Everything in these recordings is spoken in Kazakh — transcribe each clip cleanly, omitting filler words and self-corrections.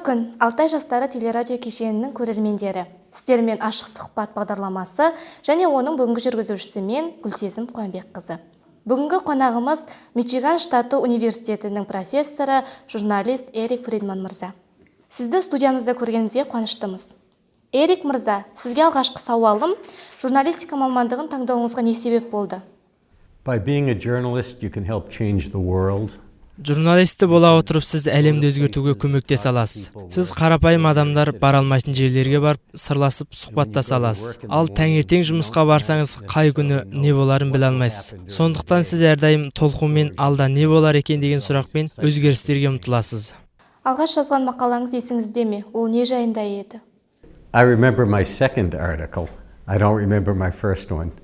Күн, Алтай жастары телерадио кешенінің көрермендері! Сіздермен «Ашық сұхбат» бағдарламасы және оның бүгінгі жүргізушісі мен, Гүлсезім Қуанбекқызы. Бүгінгі қонағымыз – Мичиган штаты университетінің профессоры, журналист Эрик Фридман мырза. Сізді студиямызда көргенімізге қуаныштымыз. Эрик мырза, сізге алғашқы сауалым: журналистика мамандығын таңдауыңызға не себеп болды? By being a journalist, you can help change the world. Журналисті бола отырып, сіз әлемді өзгертуге көмектесе аласыз. Сіз қарапайым адамдар бара алмайтын жерлерге барып, сырласып, сұхбаттаса аласыз. Ал таңертең жұмысқа барсаңыз, қай күні не боларын біле алмайсыз. Сондықтан сіз әрдайым толқумен, алда не болар екен деген сұрақпен өзгерістерге ұмтыласыз. Алғаш жазған мақалаңыз есіңізде ме? Ол не жайында еді? I remember my second article. I don't remember my first one.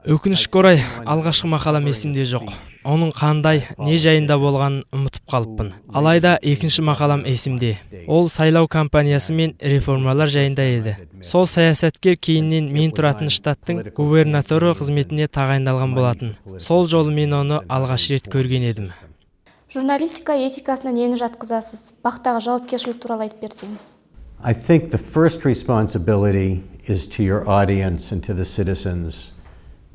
Өкінішке орай, алғашқы мақалам есімде жоқ. Оның қандай, не жайында болғанын ұмытып қалыппын. Алайда екінші мақалам есімде. Ол сайлау кампаниясы мен реформалар жайында еді. Сол саясаткер кейіннен мен тұратын штаттың губернаторы қызметіне тағайындалған болатын. Сол жолы мен оны алғаш рет көрген едім. Журналистика этикасына нені жатқызасыз? БАҚ-тағы жауапкершілік туралы айтып берсеңіз. I think the first responsibility is to your audience and to the citizens.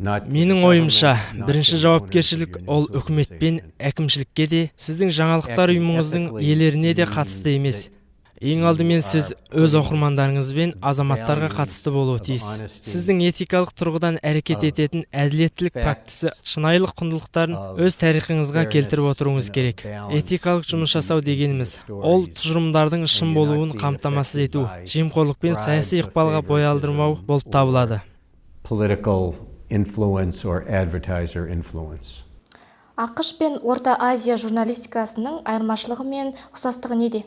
Менің ойымша, бірінші жауапкершілік ол үкімет пен әкімшілікке де, сіздің жаңалықтар ұйымыңыздың иелеріне де қатысты емес. Ең алдымен сіз өз оқырмандарыңыз пен азаматтарға қатысты болуы тиіс. Сіздің этикалық тұрғыдан әрекет ететін әділеттілік фактісі, шынайылық құндылықтарын өз тарихыңызға келтіріп отыруыңыз керек. Этикалық жұмыс жасау дегеніміз – ол тұжырымдардың шын болуын қамтамасыз ету, жемқорлық пен саяси ықпалға бой алдырмау болып табылады. Political influence or advertiser influence. АҚШ пен Орта Азия журналистикасының айырмашылығы мен ұқсастығы неде?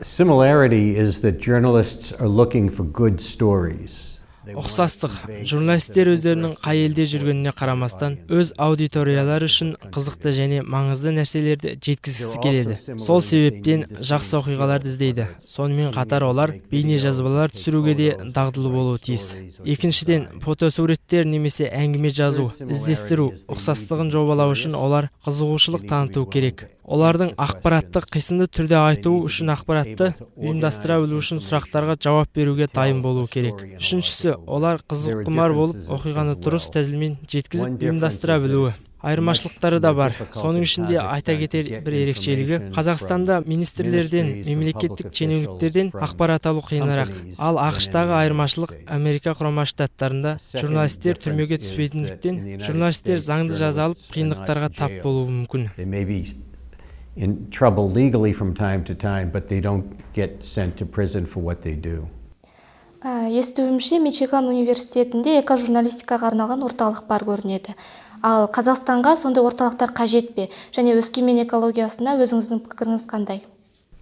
Similarity is that journalists are looking for good stories. Ұқсастық: журналистер өздерінің қай елде жүргеніне қарамастан, өз аудиториялары үшін қызықты және маңызды нәрселерді жеткізгісі келеді. Сол себептен жақсы оқиғаларды іздейді. Сонымен қатар олар бейнежазбалар түсіруге де дағдылы болуы тиіс. Екіншіден, фотосуреттер немесе әңгіме жазу, іздестіру ұқсастығын жобалау үшін олар қызығушылық таныту керек. Олардың ақпаратты қисынды түрде айту үшін, ақпаратты ұйымдастыра білу үшін сұрақтарға жауап беруге дайын болуы керек. Үшіншісі, олар қызыққұмар болып, оқиғаны дұрыс тәсілмен жеткізіп, ұйымдастыра білуі. Айырмашылықтары да бар. Соның ішінде айта кетер бір ерекшелігі: Қазақстанда министрлерден, мемлекеттік шенеуніктерден ақпарат алу қиынырақ. Ал АҚШ-тағы айырмашылық: Америка Құрама Штаттарында журналистер түрмеге түспейтіндіктен, журналистер заңды жаза алып, қиындықтарға тап болуы мүмкін. They may be in trouble legally from time to time, but they don't get sent to prison for what they do. Естуімше, Мичиган университетінде экожурналистикаға арналған орталық бар көрінеді. Ал Қазақстанға сондай орталықтар қажет пе және Өскемен экологиясына өзіңіздің пікіріңіз қандай?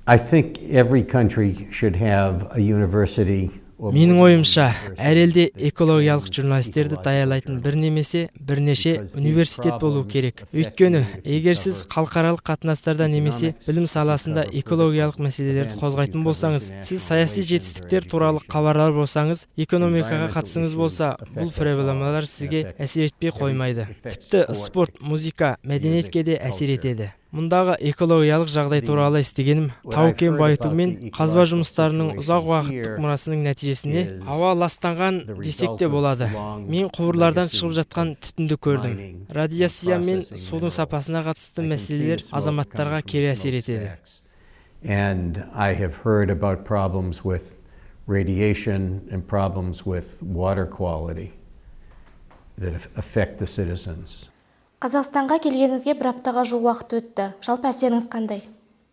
I think every country should have a university. Менің ойымша, әр елде экологиялық журналистерді даярлайтын бір немесе бірнеше университет болу керек. Өйткені егер сіз халықаралық қатынастарда немесе білім саласында экологиялық мәселелерді қозғайтын болсаңыз, сіз саяси жетістіктер туралы хабарлар болсаңыз, экономикаға қатысыңыз болса, бұл проблемалар сізге әсер етпей қоймайды. Тіпті спорт, музыка, мәдениетке де әсер етеді. Мұндағы экологиялық жағдай туралы естігенім: тау кен байыту мен қазба жұмыстарының ұзақ уақыттық мұрасының нәтижесінде ауа ластанған десек те болады. Мен құбырлардан шығып жатқан түтінді көрдім. Радиация мен судың сапасына қатысты мәселелер азаматтарға кері әсер етеді. And I have heard about problems with radiation and problems with water quality that affect the citizens. Қазақстанға келгеніңізге бір аптаға жуық уақыт өтті. Жалпы әсеріңіз қандай?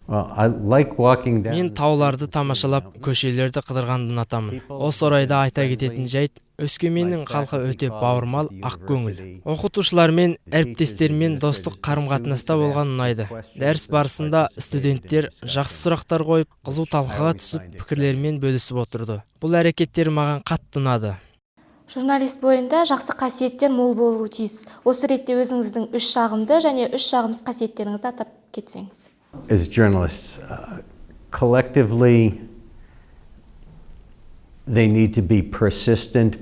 Well, I like walking down Мен the тауларды тамашалап, көшелерді қыдырғанды ұнатамын. Осы орайда айта кететін жайт: Өскеменнің халқы өте бауырмал, ақкөңіл. Оқытушылармен, әріптестермен достық қарым қатынаста болған ұнайды. Дәріс барысында студенттер жақсы сұрақтар қойып, қызу талқыға түсіп, пікірлерімен бөлісіп отырды. Бұл әрекеттер маған қатты ұнады. Журналист бойында жақсы қасиеттер мол болуы тиіс. Осы ретте өзіңіздің үш жағымды және үш жағымсыз қасиеттеріңізді атап кетсеңіз. As journalists, collectively, they need to be persistent.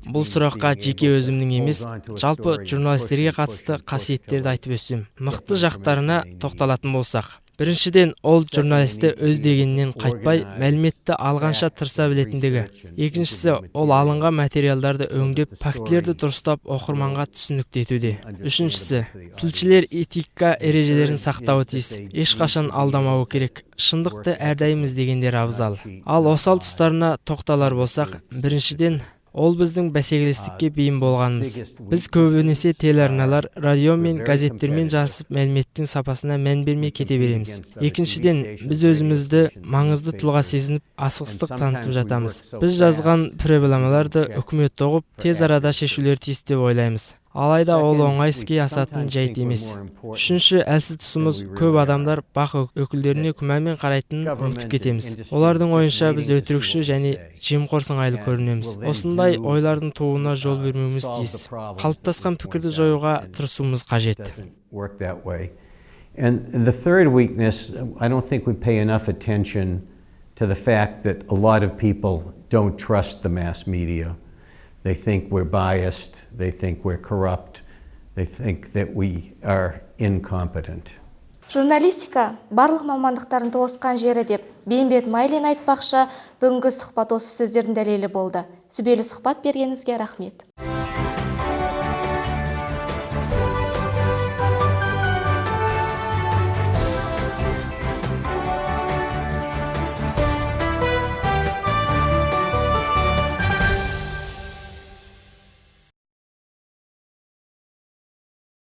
Бұл сұраққа жеке өзімнің емес, жалпы журналистерге қатысты қасиеттерді айтып өтсем. Мықты жақтарына тоқталатын болсақ, Біріншіден, ол журналисті өз дегенінен қайтпай, мәліметті алғанша тырыса білетіндігі. Екіншісі, ол алынған материалдарды өңдеп, фактілерді дұрыстап, оқырманға түсінікті етуде. Үшіншісі, тілшілер этика ережелерін сақтауы тиіс, ешқашан алдамауы керек, шындықты әрдайым іздегендері абзал. Ал осал тұстарына тоқталар болсақ, біріншіден, ол біздің бәсекелестікке бейім болғанымыз. Біз көбінесе телеарналар, радио мен газеттермен жарысып, мәліметтің сапасына мән бермей кете береміз. Екіншіден, біз өзімізді маңызды тұлға сезініп, асығыстық танытып жатамыз. Біз жазған проблемаларды үкімет ұғып, тез арада шешулері тиіс деп ойлаймыз. Алайда ол оңай іске асатын жайт емес. Үшінші әлсіз тұсымыз: көп адамдар БАҚ өкілдеріне күмәнмен қарайтынын ұмытып кетеміз. Олардың ойынша, біз өтірікші және жемқор сыңайлы көрінеміз. Осындай ойлардың тууына жол бермеуіміз тиіс, қалыптасқан пікірді жоюға тырысуымыз қажет. Work that way. And the third weakness, I don't think we pay enough attention to the fact that a lot of people don't trust the mass media. They think we're biased, they think we're corrupt, they think that we are incompetent. Журналистика барлық мамандықтардың тоғысқан жері деп Бейімбет Майлин айтпақшы, бүгінгі сұхбат осы сөздердің дәлелі болды. Сүбелі сұхбат бергеніңізге рахмет.